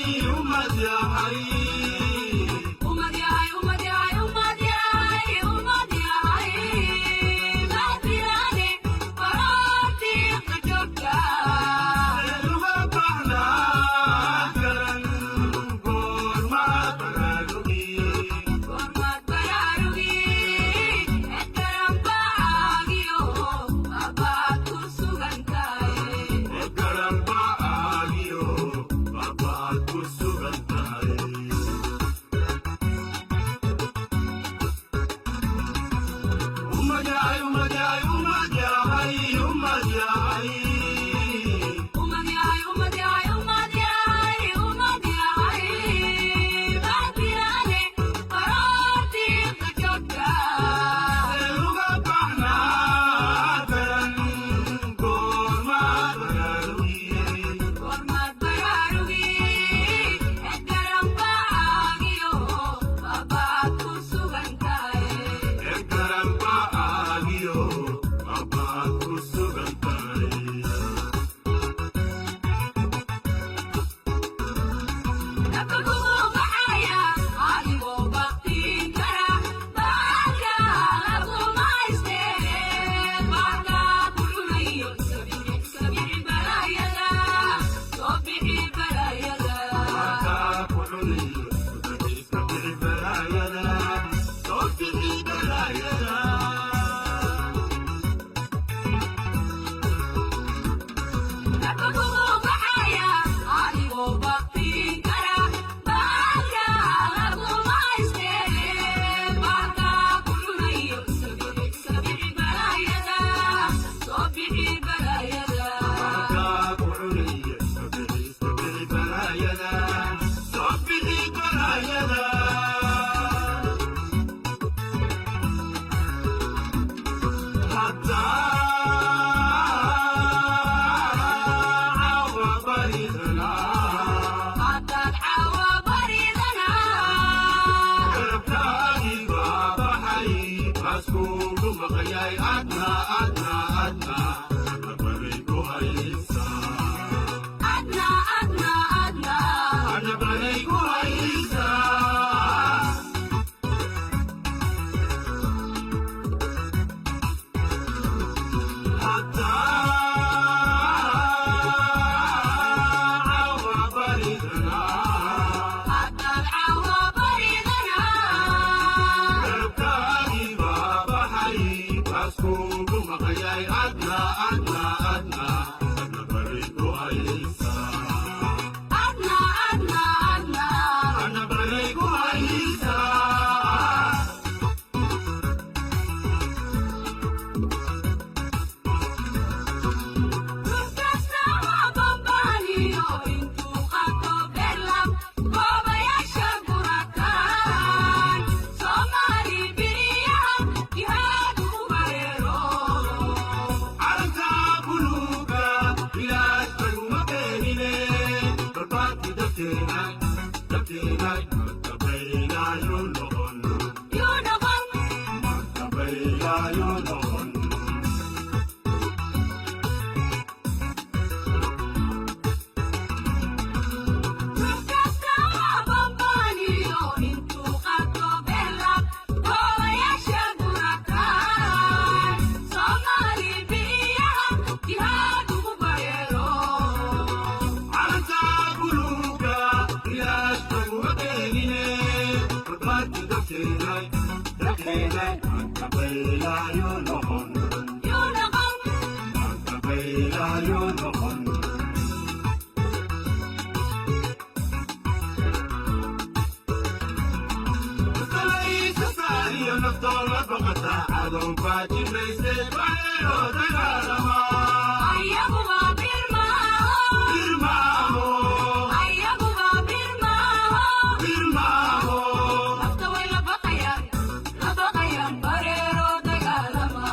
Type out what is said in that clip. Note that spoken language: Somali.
Ummad yahay. Ummad yahay, ummad yahay, ummad yahay, ummad yahay, madirane baroortiiqa joogta. Uga baxnaa garan, goormaad baraarugi? Goormaad baraarugi? Garan bacaagiyo babaad ku sugan tahay. Garan ba'aagiyo babaad ku sugan tahay. Ummad yahay, ummad yahay, ummad yahay, ummad yahay. Ummad yahay, ummad yahay, ummad yahay, ummad yahay, madirane baroortiiqa joogta. Uga baxnaa garan, goormaad baraarugi? Goormaad baraarugi? Garan bacaagiyo babaad ku sugan tahay. Garan ba'aagiyo babaad ku sugan tahay. Dabka kugu baxaya adigoo baktiin kara, baalka laguma haystee, baalka ku cunayo. Iska bixi, iska bixi balaayada, soo bixi balaayada. Markaa ku cunayo, iska bixi balaayada, soo bixi balaayada. Dabka kugu baxaya adigoo baktiin kara, baalka laguma haystee, baalka ku cunayo. Iska bixi, iska bixi balaayada, soo bixi balaayada. Markaa ku cunayo, iska bixi, iska bixi balaayada, soo bixi balaayada. Hataa caawa baridana. Haddaad caawa baridana. Garabkaagii baa baxay, baaskuugu maqayay, adna, adna, adna, nabaray ku haysaa. Adna, adna, adna. Nabaray ku haysaa. Hataa caawa baridana. Haddaad caawa baridana. Garabkaagii baa baxay, baaskuugu maqayay, adna, adna, adna, nabaray ku haysaa. Adna, adna, adna. Nabaray ku haysaa. Dhulkasta waa bambaaniyo intuu qato berlam goobayaasha gurataan, Soomaali beriyahan jihaad u bareero. Calanka buluuga bilaash laguma keenine, barbaadki dabteena, dabteena, markabaylaayu noqon. Yuu noqon. Markabaylaayu noqon. Dhulkasta waa bambaaniyo intuu qato berlam goobayaasha gurataan, Soomaali beriyahan jihaad ugu bareero. Calanka buluuga bilaash laguma keenine, barbaadki dabteena, dabteena, markabaylaayu noqon. Yuu noqon. Markabaylaayu noqon. Ayaguba bir maaho. Ayaguba bir maaho. Nafta way la baqayaan, la baqayaan, bareero dagaalama.